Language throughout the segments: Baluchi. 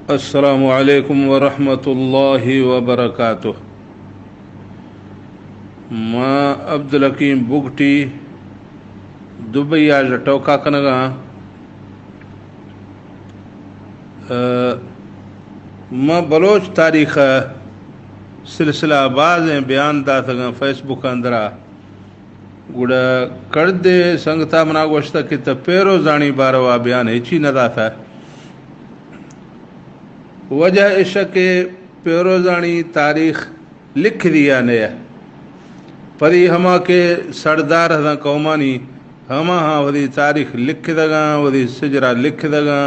السلام علیکم ورحمۃ اللہ وبرکاتہ۔ ما عبدالحکیم بگٹی دبئی آ ٹوکا کنگاں۔ ما بلوچ تاریخ سلسلہ بازیں بیان داتگاں فیس بک اندرا۔ گڑا کڑدے سنگتا منا گوشتہ کہ تہ پیروزانی باروا بیان ہچی نہ داتہ۔ وجہ اش کہ پیروزانی تاریخ لکھ دیا نیا۔ پری ہما کہ سردار ہداں قومانی، ہما ہاں وتی تاریخ لکھ دگاں، وتی سجرا لکھ دگاں،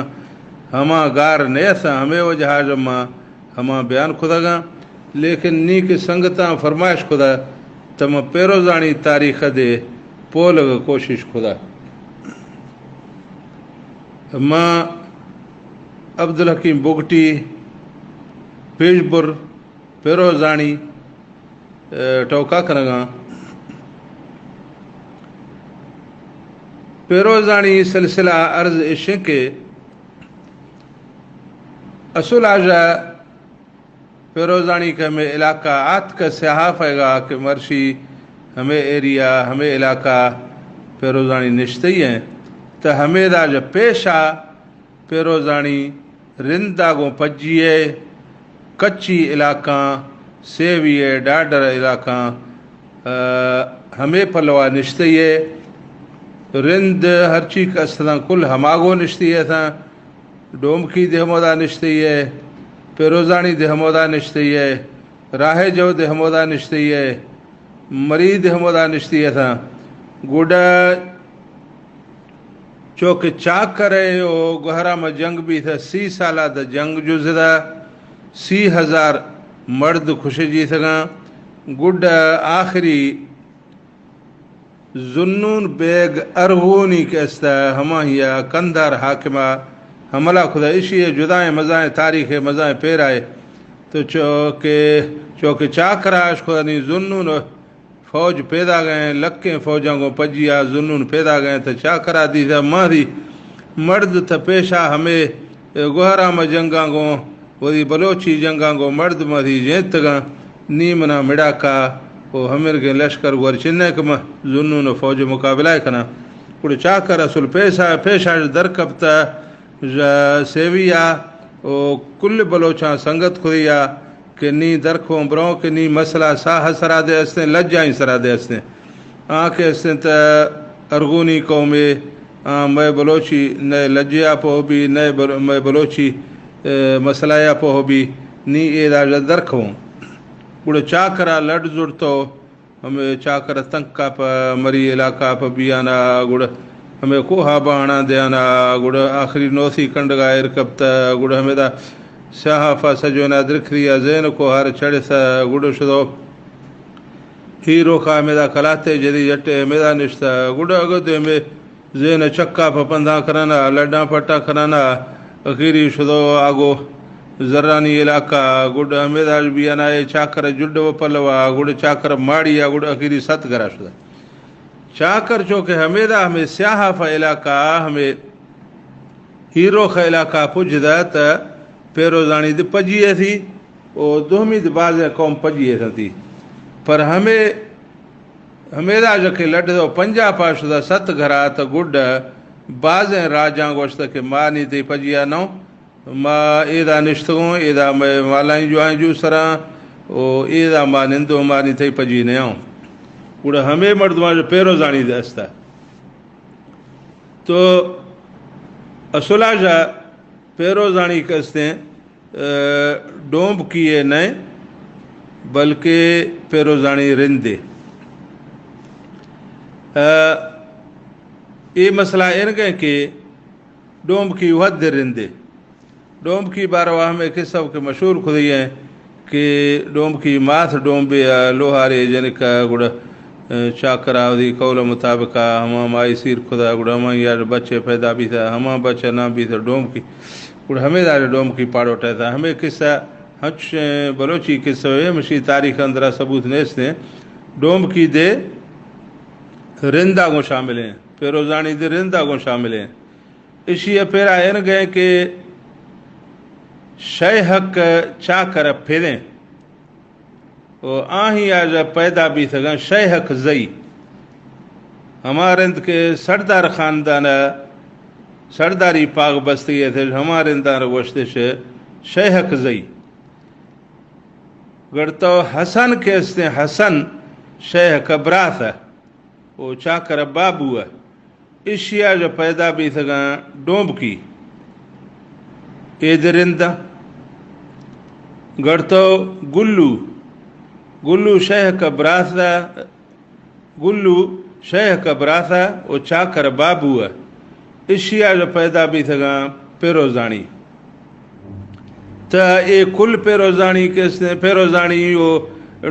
ہما گار نیساں۔ ہمے وجہ ما ہما بیان کتگاں، لیکن نی کہ سنگتاں فرمائش کتہ، تہ ما پیروزانی تاریخ دے پولگ کوشش کتہ۔ ما عبدالحکیم بگٹی پیشبر پیروزانی، اے، ٹوکا کنگاں۔ پیروزانی سلسلہ عرض اشیں کہ اصل آجا پیروزانی کہ ہمے علاقہ آتکہ سیاہافیگا کہ مرشی ہمے ایریا، ہمے علاقہ پیروزانی نشتئی ایں، تہ ہمیدا جا پیشا پیروزانی رندا گوں پجی ء کچی علاقاں، سیوی ء ڈاڈر علاقاں، آ، ہمے پلوا نشتئی ء رند ہرچی کہ استاں کل ہما گوں نشتئی اتاں۔ ڈومکی دہ ہمودا نشتئی ء، پیروزانی دہ ہمودا نشتئی ء، راہ جو دہ ہمودا نشتئی ء، مری دہ ہمودا نشتئی اتاں۔ گڈا چو کہ چاکر ء و گوہرام ء جنگ بیتہ، سی سال ء دہ جنگ جزدہ، سی ہزار مرد کشجیتگاں۔ گڈا آخری زنون بیگ ارغونی کہ استہ، ہماہیا کندھار حاکما حملہ کتہ۔ اشی ء جدائیں مزائیں تاریخ ء مزائیں پیرائے۔ تو چو کہ، چو کہ چاکرا اش کتہ نی زنون فوج پیداگئیں، لکیں فوجاں گوں پجیا زنون پیداگئیں، تہ چاکرا دیتہ ماہری مرد تہ پیشا ہمے گوہرام جنگاں گوں وتی بلوچی جنگاں گوں مرد ماہری جینتگاں۔ نی منا مڑاکا و ہمرگیں لشکر گور چنئے کہ من زنون و فوج مقابلہ کناں۔ گڑا چاکر اصل پیسا، پیشا در کپتہ۔ ژ-، سیوی ء و کل بلوچاں سنگت کھدی ء کہ نی درکھوں بروں کہ نی مسئلہ ساہ سرا دے استیں، لجائیں سرا دے استیں۔ آ کہ استیں تہ ارغونی قومے، آ مئے بلوچی نئے لجے ء پوہ بی، نئے بل-، مئے بلوچی، اے، مسئلہ ء پوہ بی، نی اے راج درکھوں۔ گڑا چاکرا لڈ زرتو، ہمے چاکر تنکا پہ مری علاقہ پہ بیانا، گڑا ہمے کوہا بانڑا دیانا، گڑا آخری نوسی کنڈگا ایر کپتہ، گڑا ہمیدا سیاہا پہ سجونا درکھری ء زین کوہار چڑھسہ، گڑا شدو ہیروکا ہمیدا کلاتے جدی جٹے ہمیدا نشتہ، گڑا اگو دیمے زین چکا پہ پنداں کنانا، لڈاں پٹا کنانا، اخیری شدو آگو زرانی علاقہ، گڈ ہمیدا بیانا اے چاکر جڈ و پلوا، گڈ چاکر ماڑی آ، گڈ اخیری ست گرا شدہ۔ چاکر چو کہ ہمیدا ہمے سیاہا پہ علاقہ، ہمے ہیروخ علاقہ پجدہ تہ پیروزانی دی پجی ایسی، و دومی دی بازیں قوم پجی ایسنتی۔ پر ہمے ہمیدا جکے لڈ و پنجاب ء شدہ ست گھرا تہ گڈ بازیں راجاں گوشتہ کہ ما نی تئی پجیا نوں، ما ایدا نشتگوں، ایدا مئے مالائیں جوائیں جو سراں، و ایدا ما نندوں، ما نی تئی پجی نیاؤں۔ گڑا ہمے مردماں جو پیروزانی دے استہ۔ تو اصلا جا پیروزانی کہ استیں، ء، ڈومبکی ء نئے، بلکہ پیروزانی رندے۔ ء، اے مسئلہ اینگے کہ ڈومبکی وھد رندے۔ ڈومبکی باروا ہمے قصہ کہ مشہور کھدی ہیں کہ ڈومبکی ماس ڈومبے ء لوہارے جنک ء گڑا، ء، چاکرا وتی قول مطابق ء ہما مائی سیر کھدا گڑا ہما یار بچے پیدا بیتا، ہما بچہ نام بیتا ڈومبکی۔ گڑا ہمے دار ڈومکی پاڑوٹا تھا۔ ہمے قصہ ہنچیں بلوچی قصہ ہے، ہمشی تاریخ اندرا ثبوت نیست ہیں۔ ڈومکی دے رندا گوں شامل ہیں، پیروزانی دے رندا گوں شامل ہیں۔ اشی ء پیرا اینگے کہ شئے ہک چاکر پدیں و آہی آجا پیدا بیتگاں شئے ہک زئی۔ ہما رند کہ سردار خاندان سرداری پاگ بستگی اتش، ہما رندان گوشتش شئے ہک زئی۔ گڑتو حسن کہ استیں، حسن شئے ہک براث و چاکر بابو۔ اشیا ژ پیدا بیتگاں ڈومبکی، اے دے رنداں۔ گڑتو گلو، گلو شئے ہک براث دا، گلو شئے ہک براث و چاکر بابو۔ اشیا ژ پیدا بیتگاں پیروزانی۔ تہ اے کل پیروزانی کہ استیں، پیروزانی و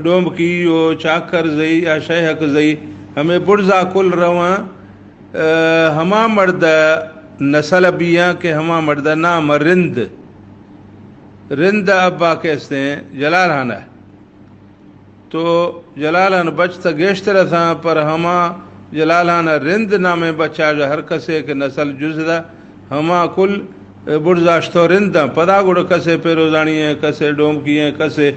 ڈومبکی و چاکر زئی یا شئے ہک زئی، ہمے بڑزا کل رواں، ا، ہما مرد نسل بیاں کہ ہما مرد نام رند، رند ابا کہ استیں جلال ہانہ۔ تو جلالان بچ تہ گیشتر اتاں، پر ہما جلالان رند نامیں بچا ژ ہر کسے کہ نسل جز دا، ہما کل بڑزاشتو رنداں۔ پدا گڑ کسے پیروزانی ہیں، کسے ڈومکی ہیں، کسے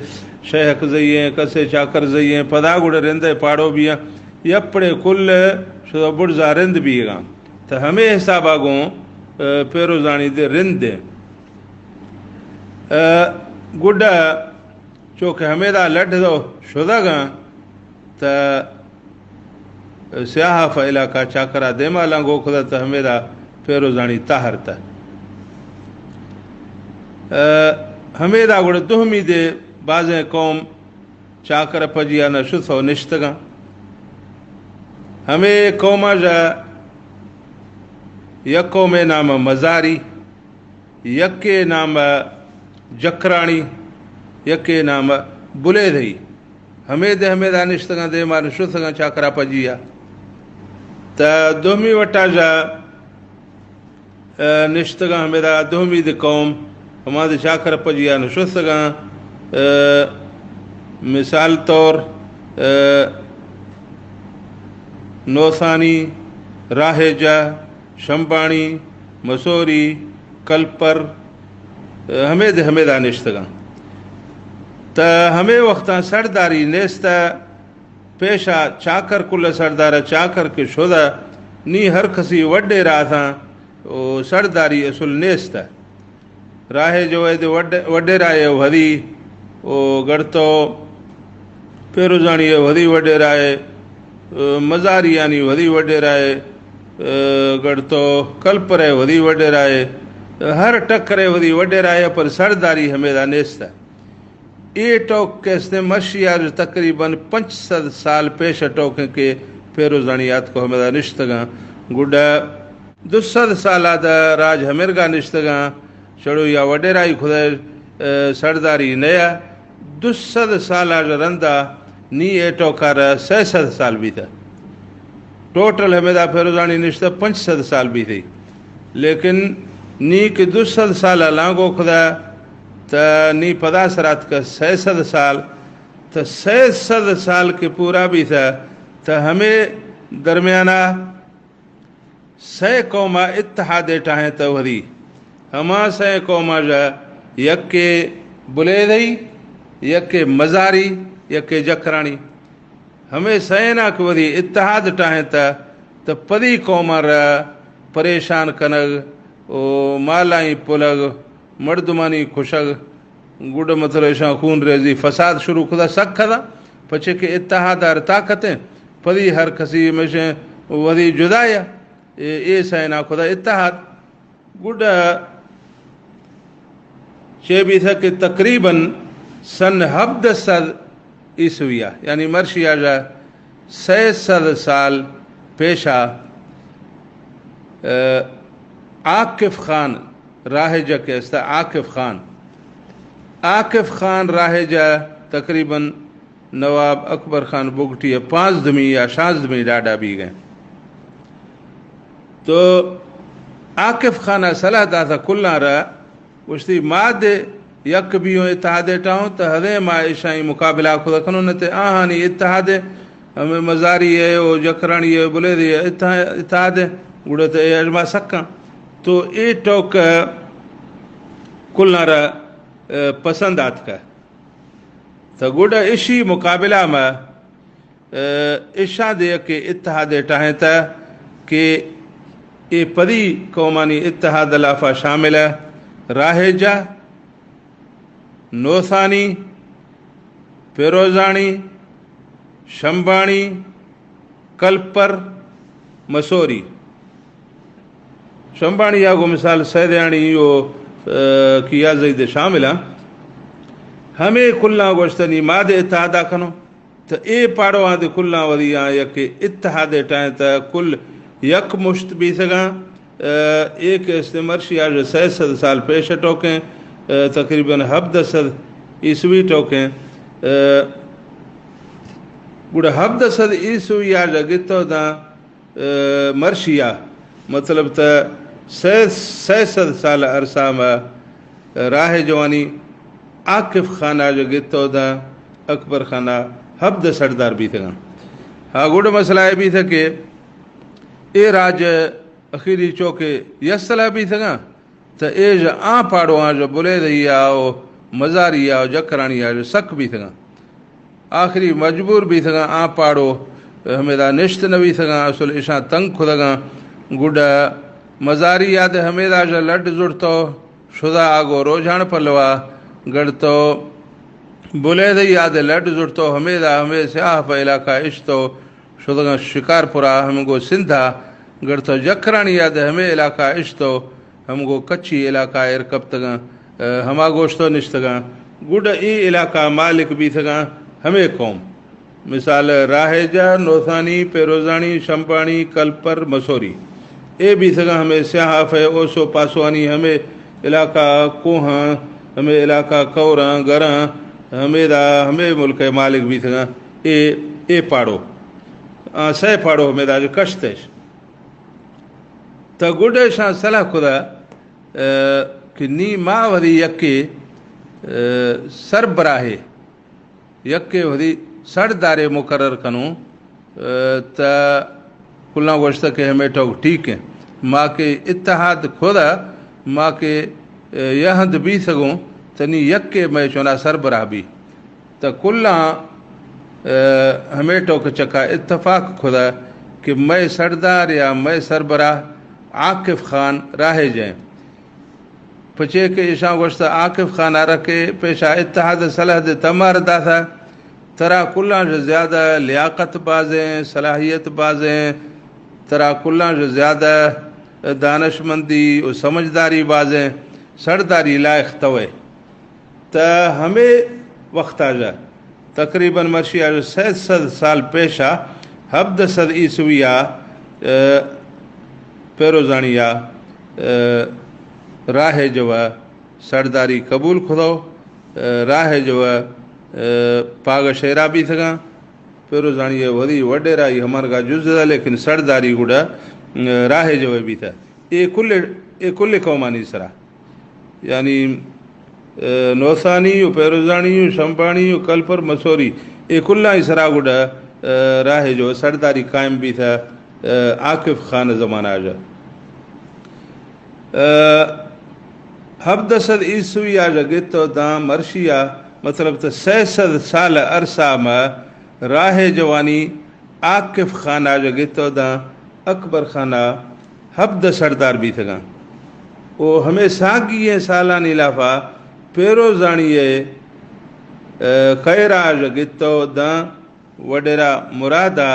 شئے ہک زئی ہیں، کسے چاکر زئی ہیں، پدا گڑ رند پاڑو بیاں۔ یپڑے کل شدو بڑزا رند بیگاں۔ تہ ہمے حسابا گوں، ا، پیروزانی دے رند ہیں۔ ا، گڈا چو کہ ہمیدا لڈ دو شدگاں، تہ سیاہ پہ علاقہ چاکرا دیما لنگو کھدا، تہ ہمیدا پیروزانی تہر تہ۔ ا، ہمیدا گڑا دومی دے بازیں قوم چاکر پجیا نہ شتو نشتگاں۔ ہمے قوما ژ یک قومے نام مزاری، یکے نام جکرانی، یکے نام بلیدئی۔ ہمے دے ہمیدا نشتگاں، دیما نہ شتگاں چاکرا پجیا۔ تہ دومی وٹا ژ، ا، نشتگاں ہمیدا دومی دے قوم، ہما دے چاکر پجیا نہ شتگاں۔ ا، مثال طور، ا، نوسانی، راہیجہ، شمبانی، مسوری، کلپر، ہمے دے ہمیدا نشتگاں۔ تہ ہمے وختاں سرداری نیستہ، پیشا چاکر کل سردار، چاکر کہ شدہ، نی ہر کسی وڈیرا اتاں، و سرداری اصل نیستہ۔ راہیجہ ویدے وڈ-، وڈیرائے و ہدی، و گڑتو پیروزانی و ہدی وڈیرائے، مزاریانی و ہدی وڈیرائے، گڑتو کلپرے و ہدی وڈیرائے، ہر ٹکرے و ہدی وڈیرائے، پر سرداری ہمیدا نیستہ۔ اے ٹوک کہ استیں مرشی آ ژ تقریباً پنچ سد سال پیش ٹوکیں کہ پیروزانی آتکو ہمیدا نشتگاں۔ گڈا دو سد سال آ دا راج ہمرگا نشتگاں۔ چڑو یا وڈیرائی کھدے، ا، سرداری نیا۔ دو سد سال آ ژ رندا نی اے ٹوکارا سئے سد سال بیتہ۔ ٹوٹل ہمیدا پیروزانی نشتہ پنچ سد سال بیتئی۔ لیکن نی کہ دو سد سال لانگو کھدا، تہ نی پدا سراتکہ سئے سد سال، تہ سئے سد سال کہ پورا بیتہ، تہ ہمے درمیانا سئے قوما اتحادے ٹاہیں تہ وھدی۔ ہما سئے قوما ژ یکے بلیدئی، یکے مزاری، یکے جکرانی۔ ہمے سئینا کہ وھدی اتحاد ٹاہیں تہ، تہ پدی قوماں را پریشان کنگ و مالائیں پلگ، مردمانی کشگ، گڈ مطلب ایشاں خون ریزی فساد شروع کھدا، سک کھدا، پچے کہ اتحاد ہر طاقتیں، پدی ہر کسی ہمیشیں وھدی جدایا، اے، اے سئینا کھدا اتحاد۔ گڈا چے بیتہ کہ تقریباً سن ہبدہ سد عیسویہ، یعنی مرشی آ ژ سئے سد سال پیشا، ا، عاکف خان راہجہ کہ استہ، عاکف خان، عاکف خان راہجہ تقریباً نواب اکبر خان بگٹی ء پانزدمی یا شانزدمی ڈاڈا بیگ ء۔ تو عاکف خان ء صلاح داتہ کلاں را، گوشتی، ما دے یک بیوں اتحادے ٹاؤں، تہ ہدے ما ایشانی مقابلہ کھدا کنوں، نہ تے آہانی اتحادے، ہمے مزاری ء و جکرانی ء بلیدی ء اتحا-، اتحادے، گڑا تے اے اجما سکاں۔ تو اے ٹوک کلاں را پسند آتکہ۔ تہ گڈا اشی مقابلہ ما، ء، اشاں دے کہ اتحاد ٹاہیں تہ کہ اے پدی قومانی اتحاد لافا شامل ہے۔ راہیجہ، نوثانی، پیروزانی، شمبانی، کلپر، مسوری۔ شمبانی یا گو مثال سیدیانی و، ء، کیا زید شامل ہیں۔ ہمیں کلاں گوشتنی ماد اتحادہ کنو۔ تہ اے پاڑواں دے کلاں وری آں یک اتحاد ٹائیں تہ کل یک مشت بیثگاں۔ ء، اے کہ است مرشی آج سئے سد سال پیش ٹوکیں، ء، تقریباً ہبدہ سد عیسوی ٹوکیں۔ ء، گڑا ہبدہ سد عیسوی آج گتو داں، ء، مرشی آ، مطلب تہ سئے، سئے سد سال عرصہ ما راہیجوانی عاکف خان آج گتو داں اکبر خان آ ہبدہ سردار بیثگاں۔ ہا گڑا مسئلہ اے بیثہ کہ اے راج اخیری چوکے یسلا بیثگاں، تہ ایج آں پاڑو آں جو بلیدئی آ و مزاری آ و جکرانی آ جو سک بیثگاں۔ آخری مجبور بیثگاں آں پاڑو ہمیدا نشت نہ بیثگاں، اصل اشاں تنگ کھدگاں۔ گڈا مزاری آ دے ہمیدا جو لڈ زڑتو شدا آگو روجھان پلوا گڑتو بلیدئی آ دے لڈ زڑتو ہمیدا ہمے سیاہ پہ علاقہ اشتو شدگاں شکارپورا ہمگو سندھا گڑتو جکرانی آ دے ہمے علاقہ اشتو ہمگو کچی علاقہ ایر کپتگاں، ء، ہما گوشتو نشتگاں۔ گڈا اے علاقہ مالک بیثگاں ہمے قوم۔ مثال راہیجہ، نوثانی، پیروزانی، شمبانی، کلپر، مسوری۔ اے بیثگاں ہمے سیاہ آفے اوسو پاسوانی ہمے علاقہ کوہاں، ہمے علاقہ کوراں، گراں، ہمیدا ہمے ملک مالک بیثگاں۔ اے، اے پاڑو۔ آ، سئے پاڑو ہمیدا جو کشتش۔ تہ گڈ اشاں صلاح کھدا، ء، کہ نی ما وری یکے، ء، سربراہے، یکے وری سردارے مقرر کنوں، ء، تہ کلاں گوشتہ کہ ہمے ٹوک ٹھیک ہیں۔ ما کہ اتحاد کھدا، ما کہ، ء، یہند بیثگوں، تہ نی یکے مئے چونا سربراہ بی۔ تہ کلاں، ء، ہمے ٹوک چکا اتفاق کھدا کہ مئے سردار یا مئے سربراہ عاکف خان راہیج ہیں۔ پچے کہ ایشاں گوشتہ عاکف خان آ رکے پیشا اتحاد صلاح دے تمار داثہ، ترا کلاں جو زیادہ لیاقت بازیں، صلاحیت بازیں، ترا کلاں جو زیادہ دانشمندی و سمجھداری بازیں، سرداری لائق توئے۔ تہ ہمے وخت آ جا تقریباً مرشی آ جو سئے سد سال پیشا ہبدہ سد عیسوی آ، ء، پیروزانی آ، ء، راہیجو سرداری قبول کھدو، ء، راہیجو، ء، پاگ شیرا بیثگاں۔ پیروزانی وری وڈیرائی ہمارگا جز دا، لیکن سرداری گڈا، ء، راہیجو بیثہ۔ اے کل، اے کل قومانی سرا۔ یعنی، ء، نوثانی و پیروزانی و شمبانی و کلپر مسوری، اے کلاں سرا گڈا، ء، راہیجو سرداری قائم بیثہ، ء، عاکف خان زمانہ آ جا۔ ء، ہبدہ سد عیسوی آ جا گتو داں مرشی آ، مطلب تہ سئے سد سال عرصہ ما راہیجوانی عاکف خان آ جا گتو داں اکبر خان آ ہبدہ سردار بیثگاں۔ و ہمے ساگی ئیں سالانی لافا پیروزانی ئے، ء، خیر آ جا گتو داں وڈیرا مرادا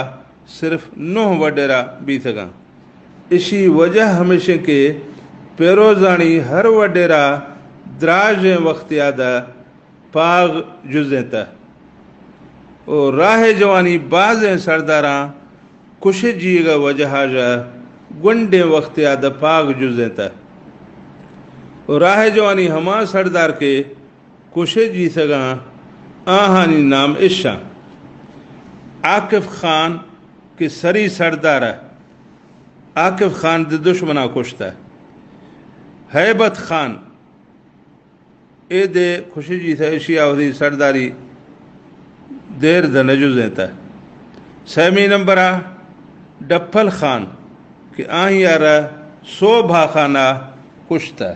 صرف نوہ وڈیرا بیثگاں۔ اشی وجہ ہمیشیں کہ پیروزانی ہر وڈیرا دراجیں وخت آ دا پاغ جزیں تہ و راہیجوانی بازیں سرداراں کشجیگ وجہ آ جا گونڈیں وخت آ دا پاغ جزیں تہ و راہیجوانی ہما سردار کہ کشے جیثگاں، آہانی نام اشاں: عاکف خان کہ سری سردار ء، عاکف خان دے دشمناں کشتہ۔ ہیبت خان اے دے کشے جیثہ، اشی آ وثی سرداری دیر دہ نہ جزینتہ۔ سیمی نمبر ء ڈپل خان کہ آہی ء را سوبھا خان ء کشتہ۔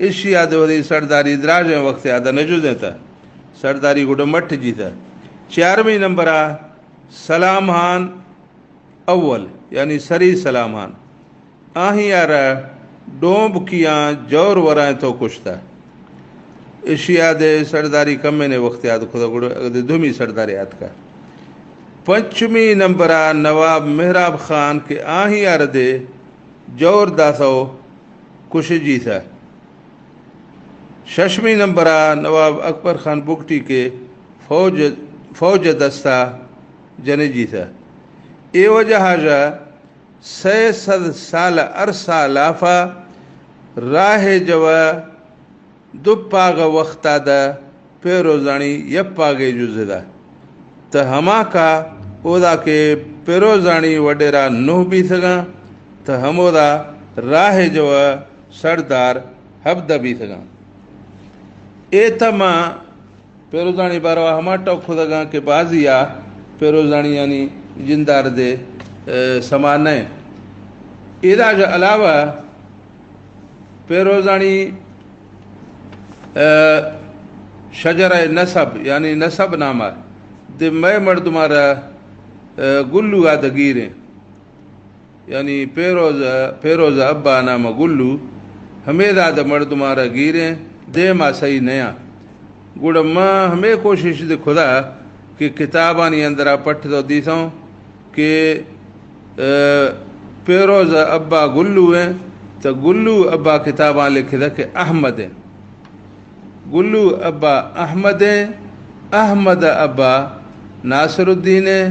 اشی ءَ دے وتی سرداری دراجیں وقت ءَ دہ نہ جزینتہ۔ سرداری گڈ مٹ جیتہ۔ چارمی نمبر ءَ سلام ہان اول، یعنی سری سلام ہان، آہی ءَ را ڈومب کیاں جور ورائیں تو کشتہ۔ اشی ءَ دے سرداری کمیں وقت یاد کھدا گڑ دے دومی سرداری آتکا۔ پنچمی نمبر ءَ نواب مہراب خان کہ آہی ءَ را دے جور داتو کش جیتہ۔ ششمی نمبر ءَ نواب اکبر خان بگٹی کہ فوج، فوج دستا جنجیتہ۔ اے وجہ ءَ سئے سد سال عرصہ لافا راہ جو دو پاگ وقتا دہ پیروزانی یک پاگے جزدہ۔ تہ ہما کا اودا کہ پیروزانی وڈیرا نوہ بیتگاں، تہ ہمودا راہ جو سردار ہبدہ بیتگاں۔ اے تہ ما پیروزانی باروا ہما ٹوک کھدگاں کہ بازی آ پیروزانیانی جندار دے، اے، سما نئے۔ ایدا جا علاوہ پیروزانی، اے، شجرہ نسب، یعنی نسب نامہ دے مئے مردمارا، اے، گلو آ دگیریں۔ یعنی پیروز، پیروز ابا نام گلو، ہمیدا دہ مردمارا گیریں، دیما صحیح نیاں۔ گڑا ما ہمے کوشش دے کھدا کہ کتابانی اندرا پٹ تو دیتوں کہ، اے، پیروز ابا گلو ہیں، تو گلو ابا کتاباں لکھدا کہ احمد ہیں۔ گلو ابا احمد ایں، احمد ابا ناصر الدین ایں،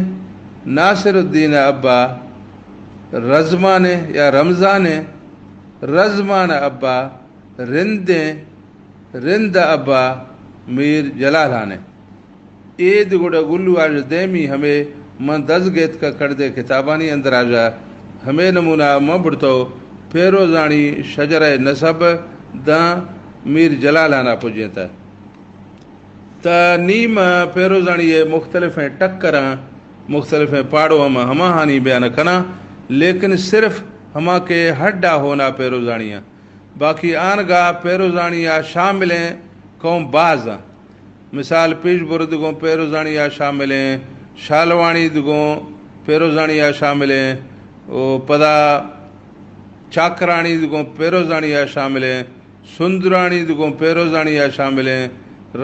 ناصر الدین ابا رزمان ایں یا رمضان ایں، رزمان ابا رند ایں، رند ابا میر جلال خان ایں۔ اے دے گڑا گلو آ جا دیمی ہمے من دز گیتکا کڑدے کتابانی اندرا جا ہمے نمونہ من بڑتو پیروزانی شجرہ نسب داں میر جلال خانا پجینتہ۔ تہ نی ما پیروزانی مختلفیں ٹکراں، مختلفیں پاڑو ہم ہماہانی بیان کناں، لیکن صرف ہما کہ ہڈا ہونا پیروزانی آں۔ باقی آنگا پیروزانی آ شاملیں قوم باز آں۔ مثال پیش برد گوں پیروزانی آ شاملیں، شالوانی دگوں پیروزانی آ شاملیں، او پدا چاکرانی دگوں پیروزانی آ شاملیں، سندرانی دگوں پیروزانی آ شاملیں،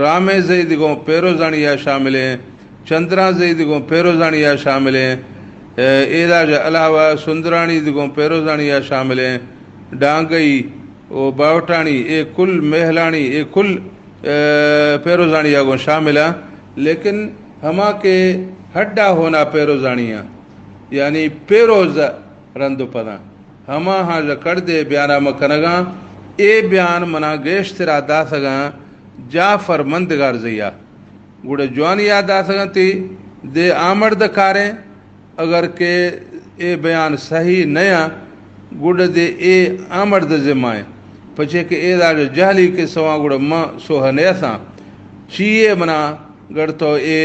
رامیزئی دگوں پیروزانی آ شاملیں، چندرانزئی دگوں پیروزانی آ شاملیں، اے، ایدا جا علاوہ سندرانی دگوں پیروزانی آ شاملیں، ڈانگئی و باوٹانی، اے کل مہلانی، اے کل، اے، پیروزانی آ گوں شامل آں، لیکن ہما کہ ہڈا ہونا پیروزانی آں، یعنی پیروز رند و پداں۔ ہماہاں ژ کڑدے بیانا من کنگاں، اے بیان منا گیشترا داتگاں جعفر مندگارزئی ء۔ گڑا جوانی ء داتگاں تی دے آمرد کاریں، اگر کہ اے بیان صحیح نیاں، گڑا دے اے آمرد ذمہ ایں۔ پچے کہ اے داڑ جہلی قصہ آں گڑا من سوہ نیساں۔ چیے منا گڑتو اے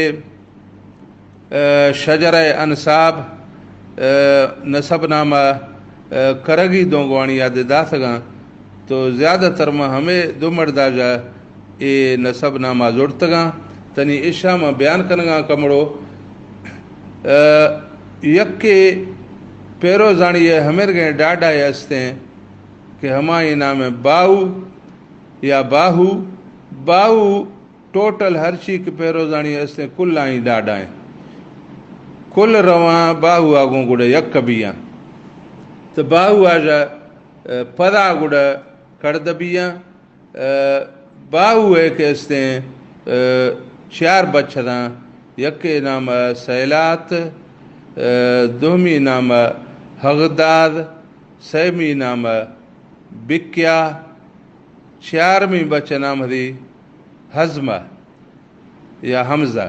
ء، شجرہ انساب، ء، نسب نامہ، ء، کرگی دونگوانی یاد داتگاں، تو زیادہ تر ما ہمے دو مرداژ ء اے نسب نامہ زڑتگاں۔ تنی اشاں ما بیان کنگاں کمڑو۔ ء، یکے پیروزانی ء ہمرگیں ڈاڈا ء استیں کہ ہمائی نام باہو یا باہو، باہو ٹوٹل ہرچی کہ پیروزانی استیں کلانی ڈاڈائیں۔ کل رواں باہو آ گوں گڑا یک بیاں۔ تو باہو آ ژ، ء، پدا گڑا کڑد بیاں۔ ء، باہو ء کہ استیں، ء، چار بچ داں۔ یکے نام سیلات، ء، دومی نام ہغداد، سیمی نام بکیا، چارمی بچ نام دی ہزمہ یا حمزہ۔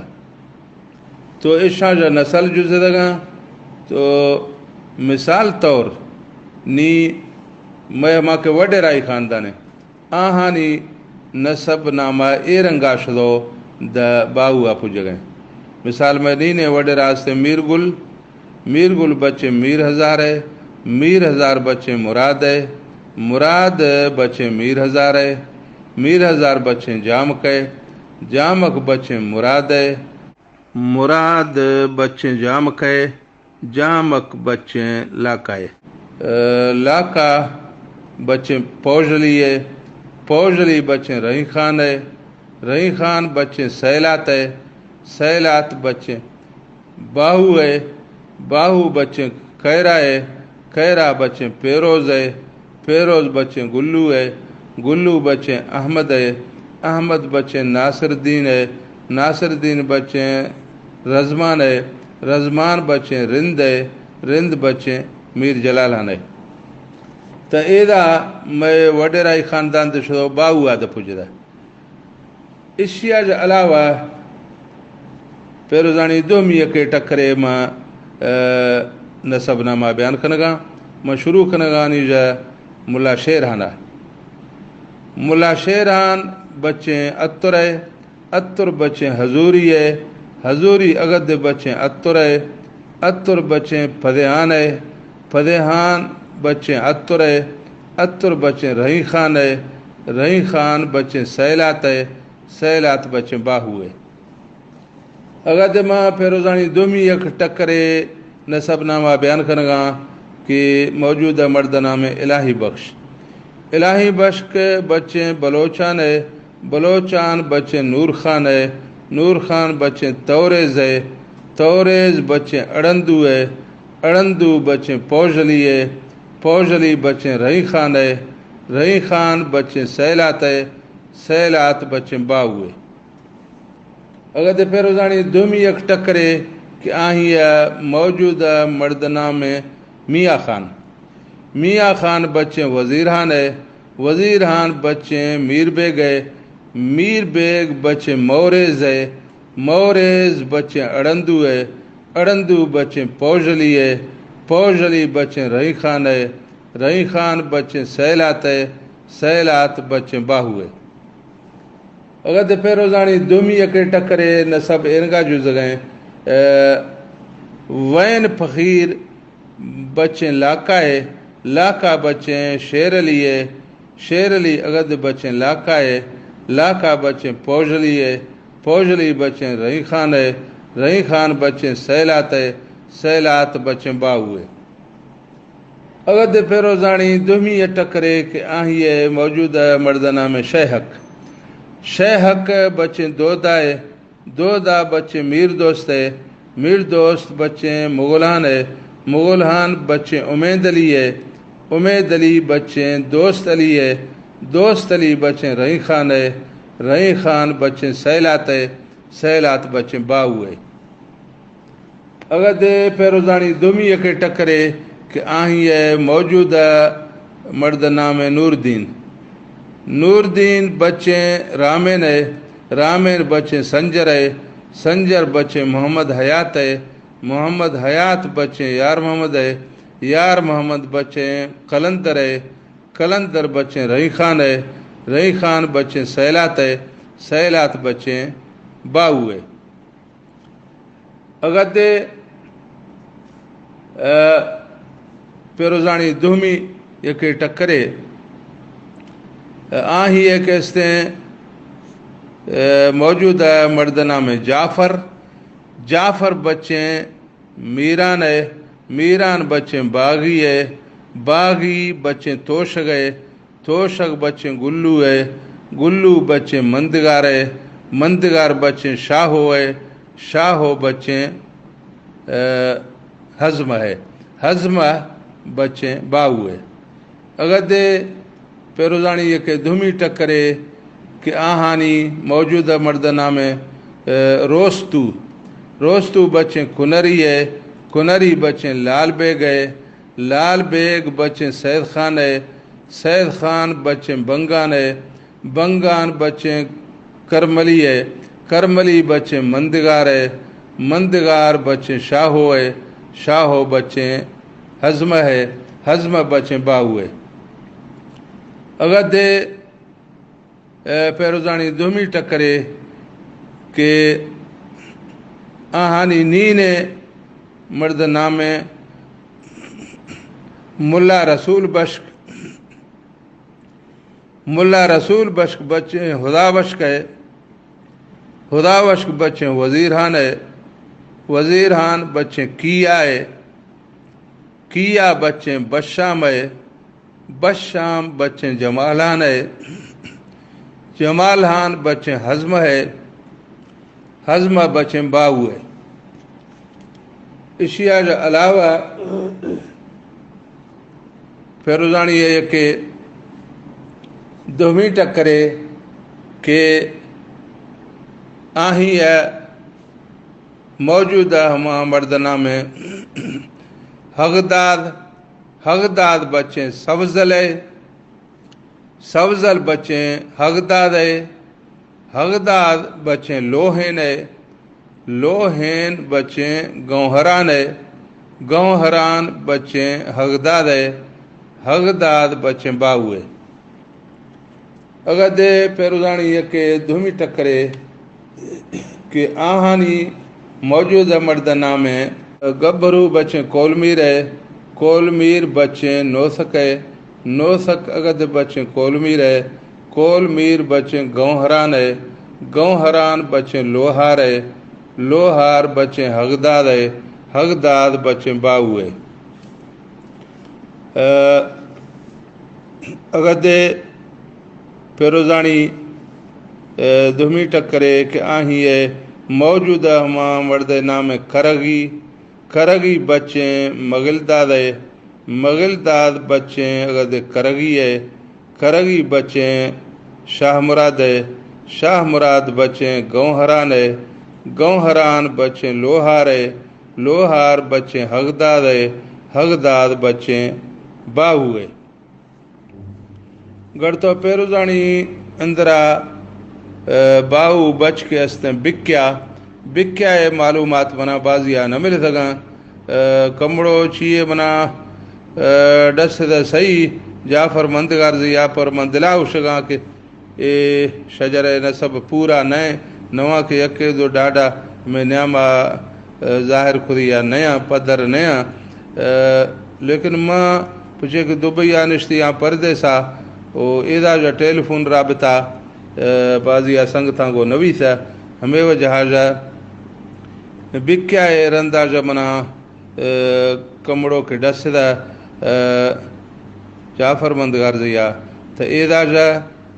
تو اشاں ژ نسل جزدگاں۔ تو مثال طور نی مئے ہما کہ وڈیرائی خاندان ایں، آہانی نسب نامہ اے رنگا شدو دہ باہو آ پجگیں۔ مثال مئے نی نے وڈیرا استیں میر گل، میر گل بچیں میر ہزار ء، میر ہزار بچیں مراد ء، مراد بچیں میر ہزار ءِ، میر ہزار بچیں جامک ءِ، جامک بچیں مراد ءِ، مراد بچیں جامک ءِ، جامک بچیں لاکا ءِ۔ لاکا بچیں پوژلی ءِ، پوژلی بچیں رحیم خان ءِ، رحیم خان بچیں سیلات ءِ، سیلات بچیں باہو ءِ، باہو بچیں کیرا ءِ، کیرا بچیں پیروز ءِ، پیروز بچیں گلو ءِ، گلو بچیں احمد ءِ، احمد بچیں ناصر الدین ءِ، ناصر الدین بچیں رزمان ءِ، رزمان بچیں رند ءِ، رند بچیں میر جلال ہان ءِ۔ تہ ایدا مئے وڈیرائی خاندان دے شدو باہو آ دے پجدا۔ اشیا جا علاوہ پیروزانی دومی یکے ٹکرے ما، نسب نامہ بیان کنگاں۔ ما شروع کنگانی جا ملا شیر ہانا۔ ملا شیر ہان بچیں اتر ءِ، اتر بچیں ہزوری ءِ، ہزوری اگد بچیں اتر ءِ، اتر بچیں پدیان ءِ، پدیان بچیں اتر ءِ، اتر بچیں رحیم خان ءِ، رحیم خان بچیں سیلات ءِ، سیلات بچیں باہو ءِ۔ اگد ما پیروزانی دومی یک ٹکرے نسب نامہ بیان کنگاں کہ موجودہ مرد نام الہی بخش۔ الہی بخش بچیں بلوچان ءِ، بلوچان بچیں نور خان ءِ، نور خان بچیں توریز ءِ، توریز بچیں اڑندو ءِ، اڑندو بچیں پوژلی ءِ، پوژلی بچیں رحیم خان ءِ، رحیم خان بچیں سیلات ءِ، سیلات بچیں باہو ءِ۔ اگد پیروزانی دومی یک ٹکرے کہ آہی ءِ موجودہ مرد نام میاں خان۔ میاں خان بچیں وزیر ہان ءِ، وزیر ہان بچیں میر بیگ ءِ، میر بیگ بچیں موریز ءِ، موریز بچیں اڑندو ءِ، اڑندو بچیں پوژلی ءِ، پوژلی بچیں رحیم خان ءِ، رحیم خان بچیں سیلات ءِ، سیلات بچیں باہو ءِ۔ اگد پیروزانی دومی یکے ٹکرے نسب اینگا جزگیں، وین فقیر بچیں لاکا ءِ، لاکا بچیں شیر علی ءِ، شیر علی اگد بچیں لاکا ءِ، لاکا بچیں پوژلی ءِ، پوژلی بچیں رحیم خان ءِ، رحیم خان بچیں سیلات ءِ، سیلات بچیں باہو ءِ۔ اگد پیروزانی دومی ءِ ٹکرے کہ آہی ءِ موجودہ مرد نام شیہک۔ شیہک بچیں دودا ءِ، دودا بچیں میر دوست ءِ، میر دوست بچیں مغلان ءِ، مغلان بچیں امید علی ءِ، امید علی بچیں دوست علی ءِ، دوست علی بچیں رحیم خان ءِ، رحیم خان بچیں سیلات ءِ، سیلات بچیں باہو ءِ۔ اگد پیروزانی دومی یکے ٹکرے کہ آہی ءِ موجودہ مرد نام نوردین۔ نوردین بچیں رامین ءِ، رامین بچیں سنجر ءِ، سنجر بچیں محمد حیات ءِ، محمد حیات بچیں یار محمد ءِ، یار محمد بچیں قلندر ءِ، قلندر بچیں رحیم خان ءِ، رحیم خان بچیں سیلات ءِ، سیلات بچیں باہو ءِ۔ اگد، ءَ، پیروزانی دومی یکے ٹکرے، ءَ، آہی ءِ کہ استیں، ءَ، موجودہ مرد نام جعفر، جعفر بچیں میران ءِ، میران بچیں باغی ءِ، باغی بچیں توشگ ءِ، توشگ بچیں گلو ءِ، گلو بچیں مندگار ءِ، مندگار بچیں شاہو ءِ، شاہو بچیں، ءَ، ہزمہ ءِ، ہزمہ بچیں باہو ءِ۔ اگد پیروزانی یکے دومی ٹکرے کہ آہانی موجودہ مرد نام، ءَ، روستو، روستو بچیں کنری ءِ، کنری بچیں لال بیگ ءِ، لال بیگ بچیں سید خان ءِ، سید خان بچیں بنگان ءِ، بنگان بچیں کرملی ءِ، کرملی بچیں مندگار ءِ، مندگار بچیں شاہو ءِ، شاہو بچیں ہزمہ ءِ، ہزمہ بچیں باہو ءِ۔ اگد ءَ پیروزانی دومی ٹکرے کہ آہانی نین ءِ مرد نام ملا رسول بخش، ملا رسول بشک بچیں ہدا بشک ء، ہدا بشک بچیں وزیر ہان ء، وزیر ہان بچیں کیا ء، کیا بچیں بشام ء، بشام بچیں جمال ہان ء، جمال ہان بچیں ہزم ء، ہزم ء بچیں باہو ء۔ اشیا ژ علاوہ پیروزانی ء یکے دومی ٹکرے کہ آہی ء موجودہ ہما مرد نامیں ہغداد، ہغداد بچیں سبزل ء، سبزل بچیں ہغداد ء، ہغداد بچیں لوہین ء، لوہین بچیں گوہران ء، گوہران بچیں ہغداد ء، ہغداد بچیں باہو ء۔ اگدے پیروزانی یکے دومی ٹکرے کہ آہانی موجودہ مرد نامیں گبھرو بچیں کولمیر ء، کولمیر بچیں نوسک ء، نوسک اگد بچیں کولمیر ء، کولمیر بچیں گوہران ء، گوہران بچیں لوہار ء، لوہار بچیں ہغداد ء، ہغداد بچیں باہو ء۔ ء، اگدے پیروزانی، ء، دومی ٹکرے کہ آہی ء موجودہ ہما مرد نام کرگی، کرگی بچیں مغل داد ء، مغل داد بچیں اگدے کرگی ء، کرگی بچیں شاہ مراد ء، شاہ مراد بچیں گوہران ء، گوہران بچیں لوہار ء، لوہار بچیں ہغداد ء، ہغداد بچیں باہو ء۔ گڑتو پیروزانی اندرا، ء، باہو بچ کہ استیں بکیا، بکیا ء معلومات منا بازیا نہ ملتگاں۔ ء، کمڑو چیے منا، ء، ڈس دا صحیح جعفر مندگار زی یا پر من دلا اشگاں کہ اے شجرہ نسب پورا نئے، نواں کہ یکے دو ڈاڈا میں نیاما، ء، ظاہر کھدی یا نیاں، پدر نیاں۔ ء، لیکن ما پچے کہ دبئی آ نشتی آں پردیسا، او ایدا جا ٹیلیفون رابطہ، ء، بازی آ سنگتاں گو نویسہ، ہمیں وجہ جا بکیا اے رندا جا منا ء، کمڑو کہ ڈس دا، ء، جعفر مندگار زیا۔ تہ ایدا جا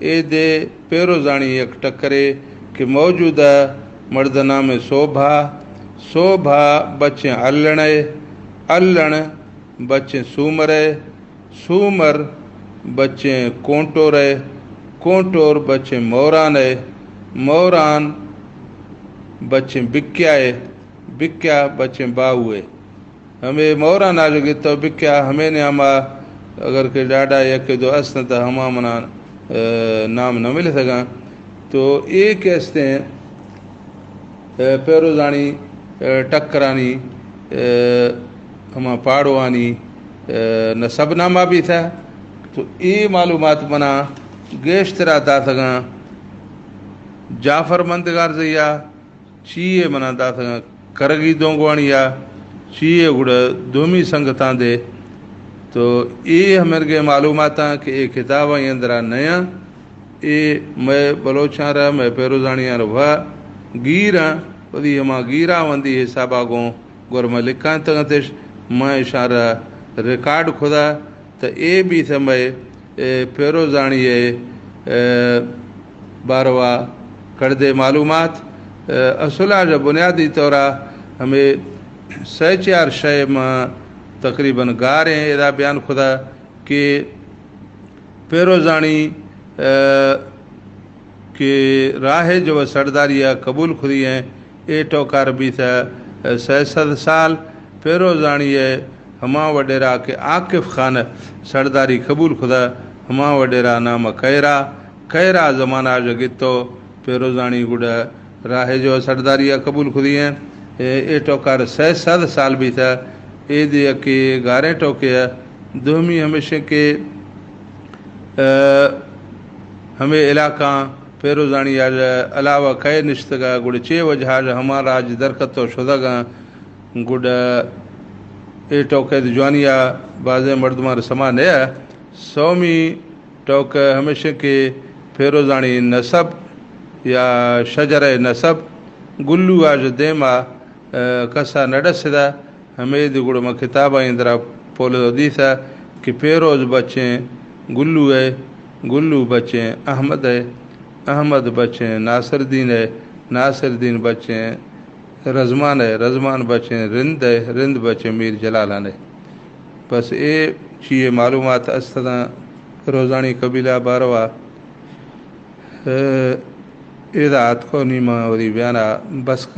اے دے پیروزانی یک ٹکرے کہ موجودہ مرد نام سوبھا، سوبھا بچیں الڑ ء، الڑ بچیں سومر ء، سومر بچیں کونٹور ء، کونٹور بچیں موران ء، موران بچیں بکیا ء، بکیا بچیں باہو ء۔ ہمے موران آ جگہ تو بکیا ہمے نیاما اگر کہ ڈاڈا یکے دو استن تہ ہما منا، ء، نام نہ ملتگاں۔ تو اے کہ استیں، ء، پیروزانی، ء، ٹکرانی، ء، ہما پاڑوانی، ء، نسب نامہ بیتہ۔ تو اے معلومات منا گیشترا داتگاں جعفر مندگار زیا، چی ء منا داتگاں کرگی دونگوانی ء، چی ء گڑا دومی سنگتاں دے۔ تو اے ہمرگے معلوماتاں کہ اے کتاباں اندرا نیاں، اے مئے بلوچاں را، مئے پیروزانیاں را و گیراں، وتی ہما گیراوندی حسابا گوں گور مئے لکھانتگنتش، مئے اشاں را ریکارڈ کھدا، تہ اے بیثہ مئے، اے، پیروزانی ء، اے، باروا کڑدے معلومات، اے، اصلا جا بنیادی طورا ہمے سئے چار شئے ما تقریباً گاریں ادا بیان کھدا کہ پیروزانی، اے، کہ راہ جو سرداری ء قبول کھدی ہیں، اے ٹوکار بیثہ سئے سد سال۔ پیروزانی ء ہما وڈیرا کہ عاقف خان سرداری قبول کھدا، ہما وڈیرا نام کیرا، کیرا زمانہ جو گتو پیروزانی گڑا راہ جو سرداری ء قبول کھدی ہیں۔ اے، اے ٹوکار سئے سد سال بیثہ۔ اے دے کہ گاریں ٹوکے ء دومی ہمیشیں کہ، اے، ہمے علاقہ پیروزانی آج علاوہ کئے نشتگا، گڑا چے وجہ آج ہما راج درکتو شدگاں، گڑا اے ٹوکے جوانیا بازیں مردمان سما نیا۔ سومی ٹوکہ ہمیش کہ پیروزانی نسب یا شجرہ نسب گلو آج دیما، ء، کسا نہ ڈسدا۔ ہمے دی گڑا من کتابانی اندرا پولو دیسا کہ پیروز بچیں گلو ء، گلو بچیں احمد ء، احمد بچیں ناصر دین ء، ناصر دین بچیں رزمان ء، رزمان بچیں رند ء، رند بچیں میر جلالان ء۔ بس اے چیئے معلومات استداں روزانی قبیلہ باروا۔ ء، ادا آتکو نی من وتی بیانا بس کناں۔